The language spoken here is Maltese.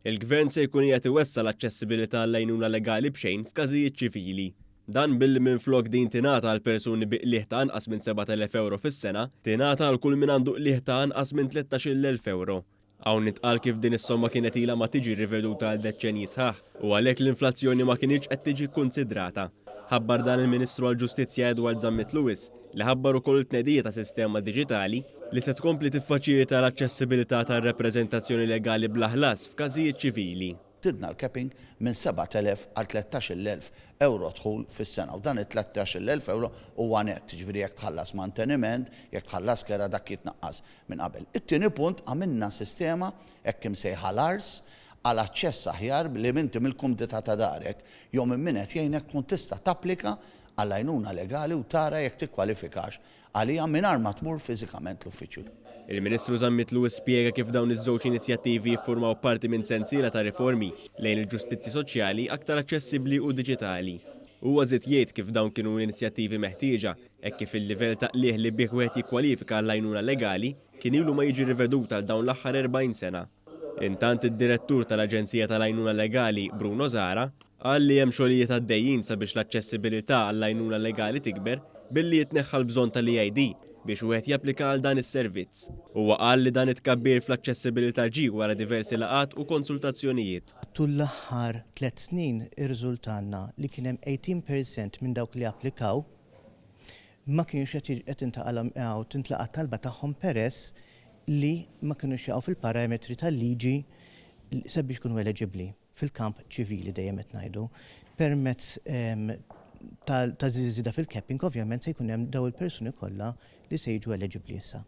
Il-Gvern se jkun qiegħed iwessa' l-aċċessibilità għall-għajnuna legali b'xejn f'każijiet ċivili. Dan billi minflok din tingħata għal persuni bi qligħ ta' anqas minn 7,000 ewro fis-sena, tingħata għal kull min għandu qligħ ta' anqas minn 13,000 ewro. Hawn intqal kif din is-somma kienet ilha ma tiġi riveduta għal deċċenji sħaħ u għalhekk l-inflazzjoni ma kinitx qed tiġi kkunsidrata. Ħabbar dan il-Ministru għall-Ġustizzja Edward Zammit Lewis li ħabbar ukoll it-tnedija ta' sistema diġitali li se tkompli tiffaċilita l-aċċessibilità tar-rappreżentazzjoni legali bla ħlas f'każijiet ċivili. Żidna l-capping minn 7,000 għal 13,000 ewro dħul fis-sena u dan it-13,000 ewro huwa nett, jiġifieri jekk tħallas manteniment, jekk tħallas kera dak jitnaqqas minn qabel. It-tieni punt, għamilna sistema hekk imsejħa l-ARS għal aċċess aħjar li inti mill-kumdità ta' darek jew minn min qed jgħinek tkun tista' tapplika għall-għajnuna legali u tara jekk tikkwalifikax għaliha mingħajr ma tmur fiżikament l-uffiċċju. Il-Ministru Zammit Lewis spjega kif dawn iż-żewġ inizjattivi jiffurmaw parti minn sensiela ta' riformi lejn il-ġustizzja soċjali aktar aċċessibbli u diġitali. Huwa żied jgħid kif dawn kienu inizjattivi meħtieġa hekk kif il-livell ta' qligħ li bih wieħed jikkwalifika għall-għajnuna legali kien ilu ma jiġi rivedut għal dawn l-aħħar 40 sena. Intant id-Direttur tal-Aġenzija tal-Għajnuna Legali, Bruno Zahra, qal li hemm xogħlijiet għaddejjin sabiex l-aċċessibilità għall-għajnuna legali tikber billi jitneħħa l-bżonn tal-EID biex wieħed japplika għal dan is-servizz. Huwa qal li dan it-tkabbir fl-aċċessibilità ġie wara diversi laqgħat u konsultazzjonijiet. Tul l-aħħar tlett snin irriżultalna li kien hemm 18 percent minn dawk li applikaw ma kienx qed tintlaqa' t-talba tagħhom peress li ma kinux jaqgħu fil-parametri tal-liġi sabiex ikunu eliġibbli fil-kamp ċivili dejjem qed ngħidu. Permezz ta' żieda fil-capping ovvjament se jkun hemm dawn il-persuni kollha li se jiġu eliġibbli issa.